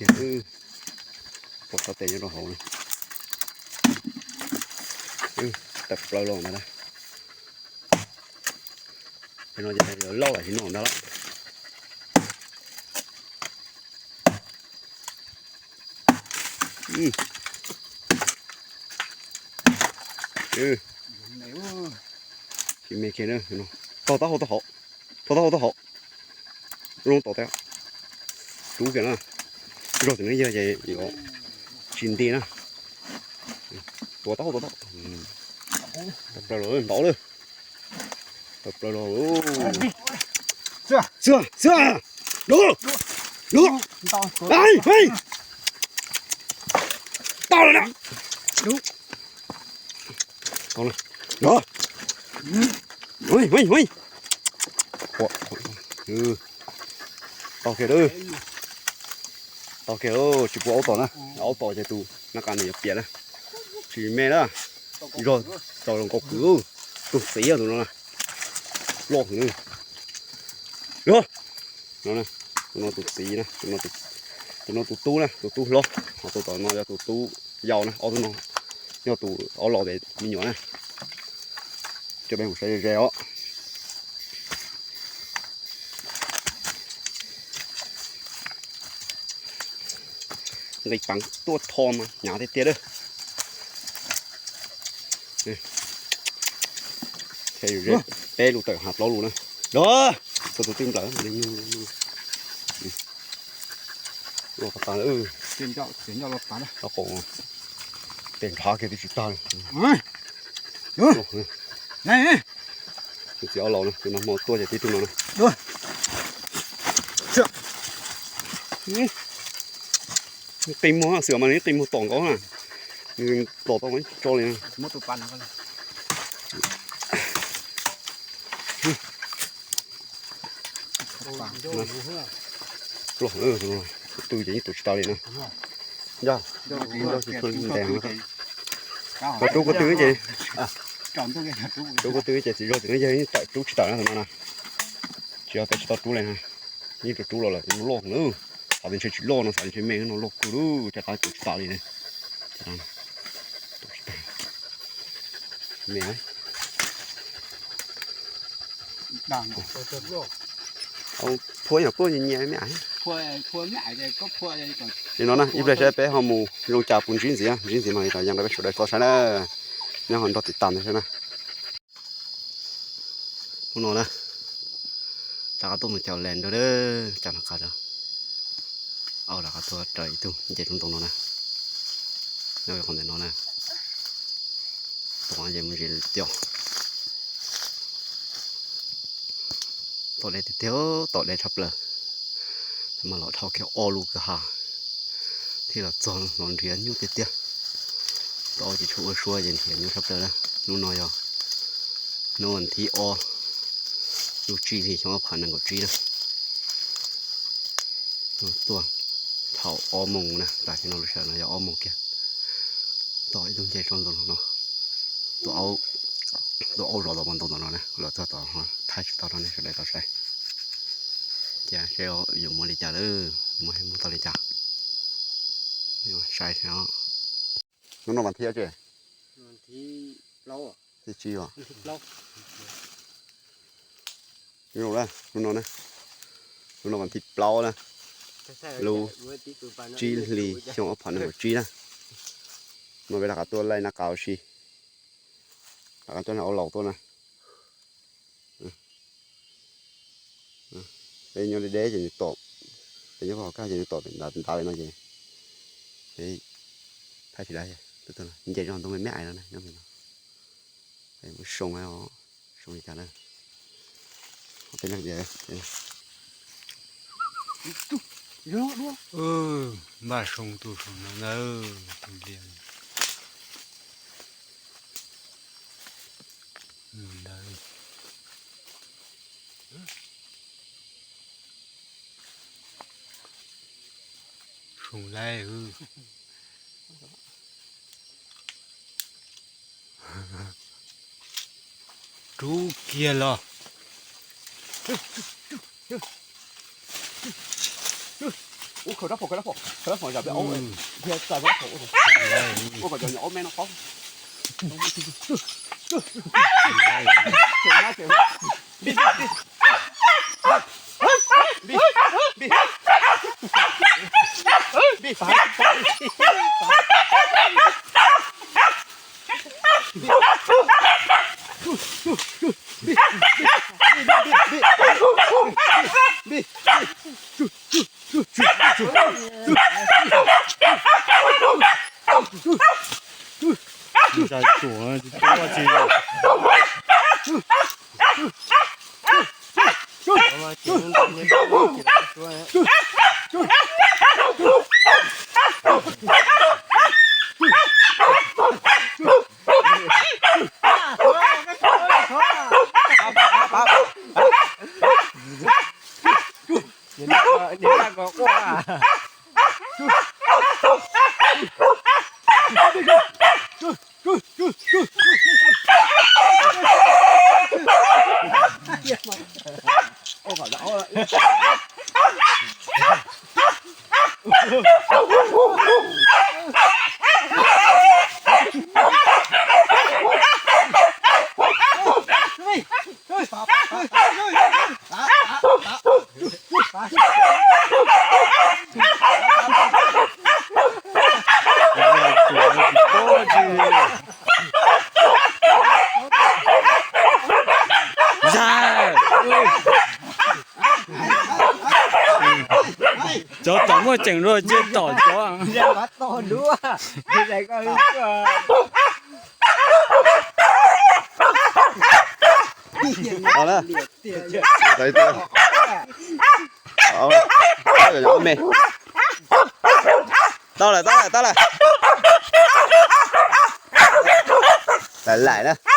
Tiag, pom txhais tes nyob rau hauv na. Tawm plaws los ntag na. Pem no ces loj lam tsis noj ntag lawm. Tsis me kiag na, tog taub hau tau hauv, tog taub hau tau hauv, zoo tom tias rub kiag na, zog txiv neej yawg ces yuav tsis nti na. Tuav taub hau tuav taub, tawm plaws los ntau lawm, tawm plaws los. Xwb xwb, dub dub, tau lawm na. Tau kiag, tau kiag, tsis pub aub tom na, aub tom ces tus nab qa nws yuav piam na. Tsis me na, zog tau zoo nkauj kawg, tus txiv tus no na, loj heev na. Tus no tus txiv na, tus no tus tub na, tus tub hlob, ho tus tom no yog tus tub yau na, ob tug no yog tus aub laus tes me nyuam na. Coj peb mus saib ze ze os. Nqis peev tuaj tho mas hnyav tiag tiag lawm. Peb lub tawm hav plaub lub na. Txog tus tij nplawm li nyuj. Los tas tas lawm. Tes nrhav kiag twb tsis tag li. Tus txiv aub laus na, tus no hmo tuaj ces tib tug no na. Qi muag xwm mas nws qi muag tom nkaus na, nws tom tau tso li. Pluag, tus twg ces yeej tus tsis tau li na. Yog, yog tsis tshua ntev. Cov rub kuv twg ces, rub kuv twg ces txiv zog txiv neej yawg yeej tawm rub tsis tawm na tus no na. Tsis yog tias tsis tau rub li na, yeej rub rub los lawm, loj loj na. Xav tias ntshe tsis loj no, xav tias ntshe me no, loj kawg li, caj qab tus tsis tau li na. Me. Phua yog phua nyias nyias me. Li no na, ib pliag saib peb ho mus zoo cas puas ntsib ntxiv, ntsib ntxiv mas li cas yeej rau peb sawv daws txhua saib na. Nyob ho nrog tiv tas ntawd saib na. Hnub no na, rov qab tuaj mus caum len nrog, caum nram qab rau, au rov qab tuaj raws ib tug nce rau ntoo no na. Nyob qhov ntawm no na, tom ces mus zis coj. Tom deb tiag tiag, tom deb tshaj plaws. Mas los dhau kiag ob lub kwj ha thiaj los txog no, nrhiav nyuaj tiag tiag. Tau ces tshuav ua suab ces nrhiav nyuaj tshaj plaws na. Hnub no yog hnub vas thib ob lub tsib hlis xyoo ob phav nees nkaum tsib na. Tuaj thaum ob moos na, tam sim no lub sij hawm no yog ob moos kiag. Tom ib tug nce tso ntoo no, tus aub zov tom ntoo no na, los txog tom thaij tsis tau rau nej sawv daws tau saib. Ces seb yuav muaj li cas lawm, muaj muaj tau li cas. Saib saib. Hnub no vas thib tsi? Thib tsib os. Hnub no, hnub no vas thib plaub na, lub tsib hlis xyoo ob phav nees nkaum tsib na. No peb rov qab tuaj laij nab qa ua si, rov qab coj niag aub laus tuaj na. Peb nyob deb deb ces nws tom, peb nyob hauv kaj ces nws tom pem ntav pem no ces peb thaij tsis laib, nce zog ntoo me me ais no na, nyob pem no. Peb mus soo, soo li cas na. Peb no ces npaj soo tus soo no ntawd, tus liam ntawd. Soo laij. Rub kiag los. Ub, khaws rab phom, khaws rab phom, khaws rab phom zam peb aub, thiaj txais rab phom ua kom cov nyuam aub me no paub. Cov tom muaj ceem luaj cia tom cov. Tau lawm, tau lawm, tau lawm. Laim laim na.